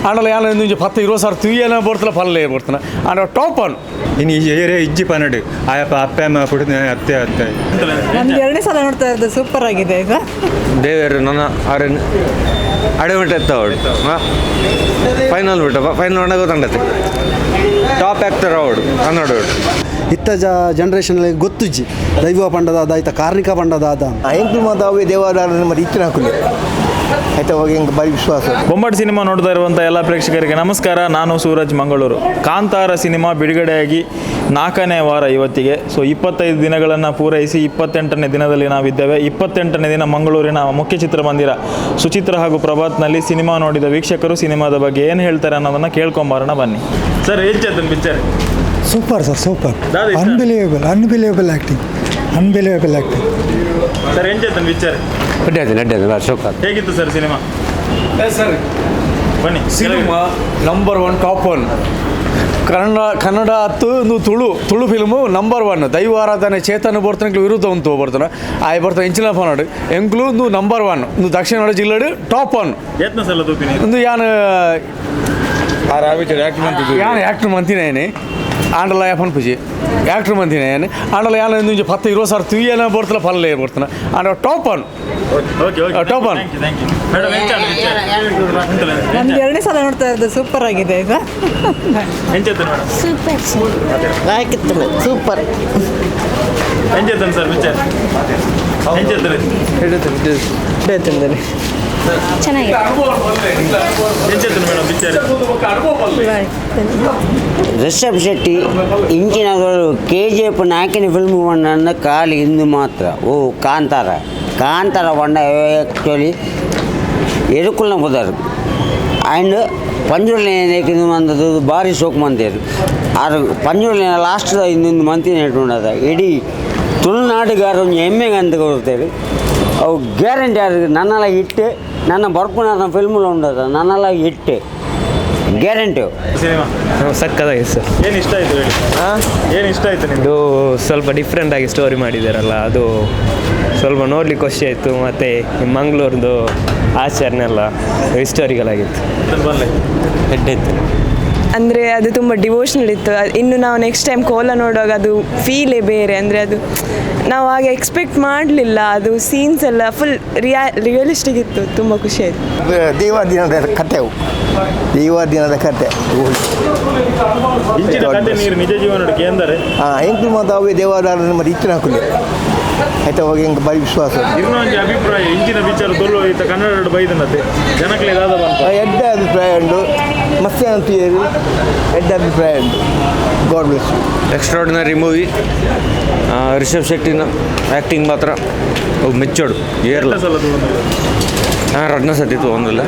ಆಂಡಲ ಯಾನ ಒಂಜಿ 10 20 ಸಾವಿರ ತುಯ್ಯನ ಬರ್ತಲ ಪಲ್ಲೆ ಬರ್ತನ ಆಂಡ ಟಾಪ್ ಒನ್ ಇನ್ನು ಏರೇ ಇಜ್ಜಿ ಪನ್ನಡು ಆಯಪ್ಪ ಅಪ್ಪ ಅಮ್ಮ ಪುಡಿದ ಅತ್ತೆ ಅತ್ತೆ. ನಮ್ಗೆ ಎರಡನೇ ಸಲ ನೋಡ್ತಾ ಇರೋದು, ಸೂಪರ್ ಆಗಿದೆ ಇದು. ದೇವರು ನನ್ನ ಆರೆನ್ ಅಡೆಮಂಟ ಎತ್ತವಡು ಫೈನಲ್ ಬಿಟ್ಟ ಫೈನಲ್ ಒಣ ಗೊತ್ತಂಡತೆ ಟಾಪ್ ಆ್ಯಕ್ಟರ್ ಅವಡು ಕನ್ನಡ. ಇತ್ತ ಜ ಜನ್ರೇಷನ್ ಗೊತ್ತುಜ್ಜಿ ದೈವ ಪಂಡದಾದ ಆಯ್ತ ಕಾರ್ಣಿಕ ಪಂಡದಾದ. ಎಂಕ್ಲು ಮಾತ ಅವೇ ದೇವಾದಾರ ಮತ್ತೆ ಇಚ್ಚಿನ ಹಾಕುಲೆ ಆಯ್ತಾ ಅವಾಗ ಎಂಕ್ ಬಾರಿ ವಿಶ್ವಾಸ. ಬೊಂಬಾಟ್ ಸಿನಿಮಾ ನೋಡ್ತಾ ಇರುವಂಥ ಎಲ್ಲ ಪ್ರೇಕ್ಷಕರಿಗೆ ನಮಸ್ಕಾರ. ನಾನು ಸೂರಜ್ ಮಂಗಳೂರು. ಕಾಂತಾರ ಸಿನಿಮಾ ಬಿಡುಗಡೆಯಾಗಿ 4ನೇ ವಾರ ಇವತ್ತಿಗೆ. ಸೊ 25 ದಿನಗಳನ್ನು ಪೂರೈಸಿ 28ನೇ ದಿನದಲ್ಲಿ ನಾವಿದ್ದೇವೆ. 28ನೇ ದಿನ ಮಂಗಳೂರಿನ ಮುಖ್ಯ ಚಿತ್ರಮಂದಿರ ಸುಚಿತ್ರ ಹಾಗೂ ಪ್ರಭಾತ್ನಲ್ಲಿ ಸಿನಿಮಾ ನೋಡಿದ ವೀಕ್ಷಕರು ಸಿನಿಮಾದ ಬಗ್ಗೆ ಏನು ಹೇಳ್ತಾರೆ ಅನ್ನೋದನ್ನು ಕೇಳ್ಕೊಂಬರೋಣ ಬನ್ನಿ. ಸರ್, ಹೆಚ್ಚಾಯ್ತು ಪಿಕ್ಚರ್? Super sir, super. ದಾದ ಇಷ್ಟ? Unbelievable, unbelievable acting, unbelievable acting. Sir, ಎಂಚಾಯ್ತು picture? ಅಡ್ಡೆ ಅಶೋಕ. ಹೇಗಿತ್ತು ಸರ್ ಸಿನಿಮಾ? ಸರ್ ಬನ್ನಿ. Cinema number one, top one. Kannada Kannada ಅತ್ತು ಒಂದು Tulu Tulu film number one. ದೈವ ಆರಾಧನೆ ಚೇತನ ಬರ್ತನ ವಿರುದ್ಧ ಉಂಟು ಬರ್ತಾನೆ ಆಯ್ ಬರ್ತಾನೆ ಎಂಚಿನ ಫೋನಾಡು ಎಂಕ್ಲು ಒಂದು ನಂಬರ್ ಒನ್. ಒಂದು ದಕ್ಷಿಣ ಕನ್ನಡ ಜಿಲ್ಲೆಡು ಟಾಪ್ ಒನ್. ಯತ್ನ ಸಲ ತೂಪಿನಿ? ಒಂದು ಯಾನ್ ಯಾನ್ ಆ್ಯಕ್ಟ್ರ್ ಮಂತಿನೇನೆ ಆಂಡಲ ಪನ್ಪುಜಿ ಆ್ಯಕ್ಟ್ರ್ ಮಂತಿನೇನೆ ಆಂಡಲ ಯಾನ್ ಒಂಜಿ 10 20 ಸಾವಿರ ತುಯ್ಯನ ಬರ್ತಲ ಪಲ್ಲೆ ಬರ್ತನ ಆಂಡ top one. Okay okay. Top one. Thank you, thank you madam. ಎಂಚಾಯ್ತು picture? ನಮ್ಗೆ ಎರಡನೇ ಸಲ ನೋಡ್ತಾ ಇರೋದು, ಸೂಪರ್ ಆಗಿದೆ ಇದು. ಎಂಚಾಯ್ತು ಮೇಡಮ್? Super sir, super. ಎಂಚಾಯ್ತು ಸರ್ ಪಿಕ್ಚರ್? ಎಂಚಾಯ್ತು ರೀ? ಚೆನ್ನಾಗಿದೆ. ಎಂಚಾಯ್ತು ಮೇಡಮ್ ಪಿಕ್ಚರ್? ರಿಷಬ್ ಶೆಟ್ಟಿ ಇಂಚಿನವರು ಕೆ ಜಿ ಎಫ್ ನಾಲ್ಕನೇ ಫಿಲ್ಮ್ ಬಂಡ ಖಾಲಿ ಇಂದು ಮಾತ್ರ. ಓ ಕಾಂತಾರ, ಕಾಂತಾರ ಬಂಡ ಆ್ಯಕ್ಚುಲಿ ಎರುಕುಲ್ನ ಬುದರ್ ಆ್ಯಂಡ್ ಪಂಜುರ್ಲಿ ಮಂದದ್ದು ಭಾರಿ ಶೋಕ್ ಮಂತೇರು. ಆರು ಪಂಜುರ್ಲಿನ ಲಾಸ್ಟ್ ಇನ್ನೊಂದು ಮಂತಿನ ಇಟ್ಕೊಂಡದ ಇಡೀ ತುಳುನಾಡುಗಾರ ಒಂಜಿ ಹೆಮ್ಮೆಗೆ ಅಂತ ಕೊಡ್ತೇವೆ. ಅವು ಗ್ಯಾರಂಟಿ ಆರು ನನ್ನೆಲ್ಲ ಇಟ್ಟು ನನ್ನ ಬರ್ಪುನ ಫಿಲ್ಮ್ಲು ಉಂಡದ ನನ್ನೆಲ್ಲ ಇಟ್ಟು ಗ್ಯಾರಂಟಿ. ಸಿನಿಮಾ ಸಕ್ಕತ್ತಾಗಿದೆ ಸರ್. ಏನು ಇಷ್ಟ ಆಯ್ತು ಹೇಳಿ, ಏನು ಇಷ್ಟ ಆಯ್ತು ನಿಮ್ಗೆ? ಇದು ಸ್ವಲ್ಪ ಡಿಫ್ರೆಂಟ್ ಆಗಿ ಸ್ಟೋರಿ ಮಾಡಿದಾರಲ್ಲ, ಅದು ಸ್ವಲ್ಪ ನೋಡ್ಲಿಕ್ಕೆ ಖುಷಿ ಆಯಿತು. ಮತ್ತು ಮಂಗಳೂರ್ದು ಆಚರಣೆ ಎಲ್ಲ ಹಿಸ್ಟೋರಿಕಲ್ ಆಗಿತ್ತು. ಬರಲಿ. ಎಡ್ಡೆ ಇತ್ತು. ಅಂದರೆ ಅದು ತುಂಬ ಡಿವೋಷ್ನಲ್ ಇತ್ತು. ಇನ್ನು ನಾವು ನೆಕ್ಸ್ಟ್ ಟೈಮ್ ಕೋಲ ನೋಡುವಾಗ ಅದು ಫೀಲೇ ಬೇರೆ. ಅಂದರೆ ಅದು ನಾವು ಹಾಗೆ ಎಕ್ಸ್ಪೆಕ್ಟ್ ಮಾಡಲಿಲ್ಲ. ಅದು ಸೀನ್ಸ್ ಎಲ್ಲ ಫುಲ್ ರಿಯಲಿಸ್ಟಿಕ್ ಇತ್ತು. ತುಂಬ ಖುಷಿ ಆಯಿತು. ದೇವಾದಿನದ ಕತೆ ಅವು, ದೇವಾದಿನದ ಕತೆ. ಇಂಚಿನ ಕತೆ ನೀರು ನಿಜ ಜೀವನಕ್ಕೆ ಎಂದರೆ? ಹಾಂ, ಎಂಕ್ಲು ಮಾತ ಅವೇ ದೇವಾದಾರ ಮತ್ತೆ ಇಚ್ಚಿನ ಹಾಕುಲೆ ಆಯ್ತಾ ಅವಾಗ ಎಂಕ್ ಬಾರಿ ವಿಶ್ವಾಸ. ಇನ್ನೊಂದು ಅಭಿಪ್ರಾಯ, ಇಂಚಿನ ಪಿಕ್ಚರ್ ತುಳು ಇತ್ತ ಕನ್ನಡ ಬೈದನತೆ ಜನಕ್ಲೆ ದಾದ ಬಂತ? ಎಡ್ಡೆ ಅಭಿಪ್ರಾಯ ಉಂಟು, ಮಸ್ತ್ ಅಂತ ಹೇಳಿ ಎಡ್ಡೆ ಅಭಿಪ್ರಾಯ ಉಂಟು. God bless you. Extraordinary movie. Rishab ಶೆಟ್ಟಿನ acting ಮಾತ್ರ ಅವು ಮೆಚ್ಚೋಡು ಏರ್ಲ. ಎಷ್ಟು ಸಲ ತಗೊಂಡ್ರು? ಹಾಂ, ರಡ್ನ ಸತಿ ತೊಗೊಂಡಿಲ್ಲ.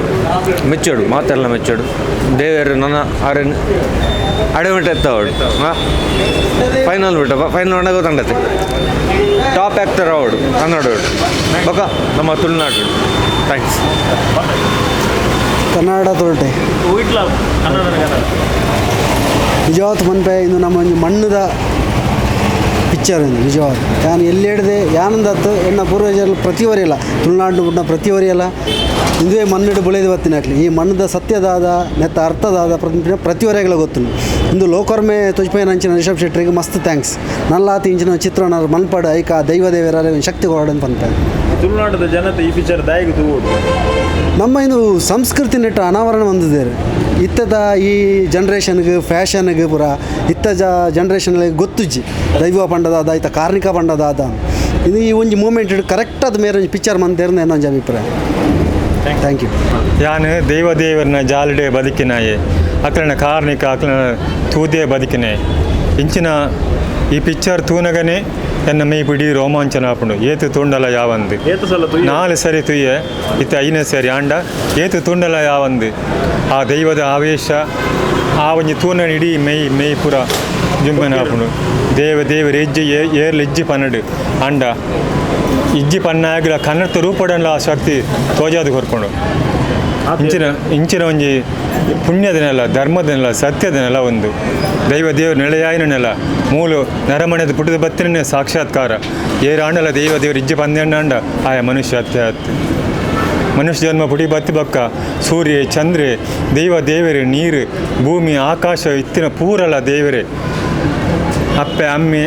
ಮೆಚ್ಚೋಡು ಮಾತೆಲ್ಲ ಮೆಚ್ಚೋಡು. ದೇವರು ನನ್ನ ಆರೆನ್ ಅಡೆಮಂಟ ಎತ್ತವಡು ಹಾಂ ಫೈನಲ್ ಬಿಟ್ಟ ಫೈನಲ್ ಒಣ ಗೊತ್ತಂಡತೆ ಟಾಪ್ ಆ್ಯಕ್ಟರ್ ಅವಡು ಕನ್ನಡ ಬೊಕ ನಮ್ಮ ತುಳುನಾಡು. Thanks. Kannada ತೊರಟೆ. ವೀಟ್ಲ ಕನ್ನಡ ಕನ್ನಡ. ನಿಜವಾದ ಮನ್ಪೆ ಇದು ನಮ್ಮ ಒಂಜಿ ಮಣ್ಣುದ ಪಿಕ್ಚರ್ ಇಂದು ನಿಜವಾದ. ಯಾನ್ ಎಲ್ಲಿ ಹಿಡ್ದೆ ಯಾನಂದತ್ತು ಎನ್ನ ಪೂರ್ವಜರು ಪ್ರತಿವರಿಯಲ್ಲ ತುಳುನಾಡು ಬುಡ್ನ ಪ್ರತಿವರಿಯಲ್ಲ ಇಂದುವೇ ಮಣ್ಣಿಡು ಬುಳೆದು ಬತ್ತಿನ ಹಾಕ್ಲಿ ಈ ಮಣ್ಣದ ಸತ್ಯದಾದ ನೆತ್ತ ಅರ್ಥದಾದ ಪ್ರತಿವರೆಗಳ ಗೊತ್ತು. ಇಂದು ಲೋಕರ್ಮೆ ತೊಜ್ಪೈನ ಅಂಚಿನ ರಿಷಬ್ ಶೆಟ್ಟರಿಗೆ ಮಸ್ತ್ thanks. ನಲ್ಲಾತಿ ಇಂಚಿನ ಚಿತ್ರಣ ಮನ್ಪಾಡು ಐಕ ದೈವ ದೇವರ ಶಕ್ತಿ ಕೊರಡನ್ ಪನ್ಪೆ. ತುಳುನಾಡದ ಜನತೆ ಈ ಪಿಕ್ಚರ್ ದಾಯಿಗೆ ತೂವೋಡು? ನಮ್ಮ ಇದು ಸಂಸ್ಕೃತಿ ನೆಟ್ಟು ಅನಾವರಣ ಹೊಂದಿದ್ದಾರೆ. ಇತ್ತದ ಈ ಜನ್ರೇಷನ್ಗೆ ಫ್ಯಾಷನ್ಗೆ ಪೂರ ಇತ್ತ ಜ ಜನ್ರೇಷನ್ ಗೊತ್ತುಜ್ಜಿ ದೈವ ಪಂಡದಾದ ಆಯ್ತ ಕಾರ್ಣಿಕ ಪಂಡದಾದ. ಇದು ಈ ಒಂಜಿ ಮೂಮೆಂಟ್ ಕರೆಕ್ಟ್ ಆದ ಮೇರೆ ಒಂಜಿ ಪಿಕ್ಚರ್ ಮಂತೇರ್ನ ಒಂಜಿ ಅಭಿಪ್ರಾಯ. Thank you. ಯಾನ್ ದೈವ ದೇವರನ ಜಾಲಡೆ ಬದುಕಿನಾಯೆ, ಅಕ್ಲನ ಕಾರ್ಣಿಕ ಅಕ್ಲನ ತೂದೇ ಬದುಕಿನಾಯೆ. ಇಂಚಿನ ಈ ಪಿಕ್ಚರ್ ತೂನಗನೆ ಎನ್ನ ಮೈ ಬಿಡಿ ರೋಮಾಂಚನ ಆಪುಂಡು. ಏತು ತೂಂಡಲ ಯಾವಂದು. ಏತು ಸಲ ತೂಯೆ? ನಾಲ್ ಸರಿ ತುಯ್ಯೆ, ಇತ್ತ ಐನೇ ಸರಿ. ಆಂಡ ಏತು ತೂಂಡಲ ಯಾವಂದು. ಆ ದೈವದ ಆವೇಶ ಆ ಒಂಜಿ ತೂನ ಇಡೀ ಮೈ ಮೈ ಪೂರ ಜುಂಬನ ಆಪುಂಡು. ದೇವ ದೇವರ ಇಜ್ಜಿ ಏರ್ಲ ಇಜ್ಜಿ ಪನ್ನಡು ಆಂಡ ಇಜ್ಜಿ ಪನ್ನಾಗಲ ಕನ್ನಡ ರೂಪಡಲ್ಲ ಆ ಶಕ್ತಿ ತೋಜಾದು ಕೊರ್ಕೊಂಡು ಇಂಚಿನ ಇಂಚಿನ ಒಂಜಿ ಪುಣ್ಯದ ನೆಲ, ಧರ್ಮದ ನೆಲ, ಸತ್ಯದ ನೆಲ ಒಂದು ದೈವ ದೇವ್ರ ನೆಲೆಯಾಯಿನ ನೆಲ. ಮೂಲು ನರಮಣದ ಪುಟದ ಬತ್ತಿನ ಸಾಕ್ಷಾತ್ಕಾರ. ಏರಾಂಡಲ ದೈವ ದೇವ್ರ ಇಜ್ಜಿ ಪಂದೆಂಡಾಂಡ ಆಯ ಮನುಷ್ಯ ಅತ್ಯ ಅತ್ತು. ಮನುಷ್ಯ ಜನ್ಮ ಪುಡಿ ಬತ್ತಿ ಬಕ್ಕ ಸೂರ್ಯ, ಚಂದ್ರೆ, ದೈವ ದೇವರೇ, ನೀರು, ಭೂಮಿ, ಆಕಾಶ ಇತ್ತಿನ ಪೂರಲ ದೇವರೇ. ಅಪ್ಪೆ ಅಮ್ಮೆ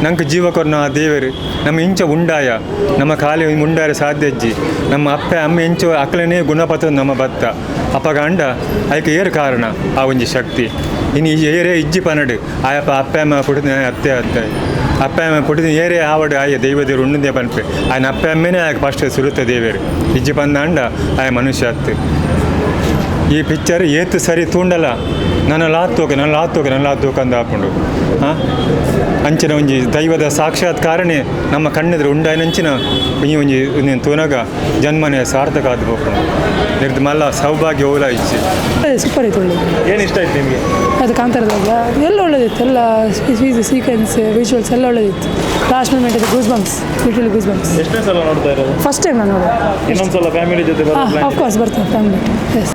ನಂಗೆ ಜೀವ ಕೊರ್ನ ಆ ದೇವರು. ನಮ್ಮ ಇಂಚ ಉಂಡಾಯ, ನಮ್ಮ ಖಾಲಿ ಉಂಡಾರೆ ಸಾಧ್ಯ ಅಜ್ಜಿ. ನಮ್ಮ ಅಪ್ಪೆ ಅಮ್ಮೆ ಇಂಚ ಅಕ್ಲನೇ ಗುಣಪತ ನಮ್ಮ ಬತ್ತ ಅಪಗಾಂಡ ಐಕೆ ಏರು ಕಾರಣ ಆ ಒಂಜಿ ಶಕ್ತಿ. ಇನ್ನು ಈ ಏರೇ ಇಜ್ಜಿ ಪನಡು ಆಯಪ್ಪ ಅಪ್ಪೆ ಅಮ್ಮ ಪುಡಿದ ಅತ್ತೆ ಅತ್ತೆ ಅಪ್ಪೆ ಅಮ್ಮ ಪುಡಿದ ಏರೇ ಆವಡು ಆಯ ದೈವ ದೇವರು ಉಣ್ಣದೆ ಪನ್ಪೆ. ಆಯನ ಅಪ್ಪೆ ಅಮ್ಮೆನೇ ಆಯ ಫಸ್ಟ್ ಸುರುತ್ತ ದೇವರು. ಇಜ್ಜಿ ಪಂದಾಂಡ ಆಯ ಮನುಷ್ಯ ಅತ್ತು. ಈ ಪಿಕ್ಚರ್ ಏತು ಸರಿ ತೂಂಡಲ ನನ್ನ ಲಾತ್ತೋಕೆ, ನನ್ನ ಲಾತ್ತೋಕೆ, ನನ್ನ ಲಾತ್ತೋಕೆ ಅಂದ ಹಾಕೊಂಡು. ಹಾಂ, ಅಂಚಿನ ಒಂಜಿ ದೈವದ ಸಾಕ್ಷಾತ್ಕಾರನೇ ನಮ್ಮ ಕಣ್ಣೆದುರು ಉಂಡಾಯಿನಂಚಿನ ಈ ಒಂಜಿ ಒಂದಿನ ತೂನಗ ಜನ್ಮನೆ ಸಾರ್ಥಕ ಆದ್ ಪೋಪುಂಡು. ನಿರ್ದ ಮಲ್ಲ ಸೌಭಾಗ್ಯ ಓಲ ಇಚ್ಚಿ. ಸೂಪರ್ ಇತ್ತು, ಒಳ್ಳೆದು. ಏನು ಇಷ್ಟ ಆಯ್ತು ನಿಮಗೆ? ಅದು ಕಾಂತಾರದಾಗ ಎಲ್ಲ ಒಳ್ಳೇದಿತ್ತು. ಎಲ್ಲ ಸೀಕ್ವೆನ್ಸ್, ವಿಜುವಲ್ಸ್ ಎಲ್ಲ ಒಳ್ಳೇದಿತ್ತು. ಲಾಸ್ಟ್ ಮೂಮೆಂಟ್ ಅದು goose bumps, literally goose bumps. ಎಷ್ಟನೇ ಸಲ ನೋಡ್ತಾ ಇರೋದು? ಫಸ್ಟ್ ಟೈಮ್ ನಾನು ನೋಡೋದು. ಇನ್ನೊಂದ್ಸಲ ಫ್ಯಾಮಿಲಿ ಜೊತೆ ಬರೋ ಹಾಂ. ಪ್ಲಾನ್? ಆಫ್ಕೋರ್ಸ್, ಬರ್ತೇನೆ ಫ್ಯಾಮಿಲಿ, ಎಸ್.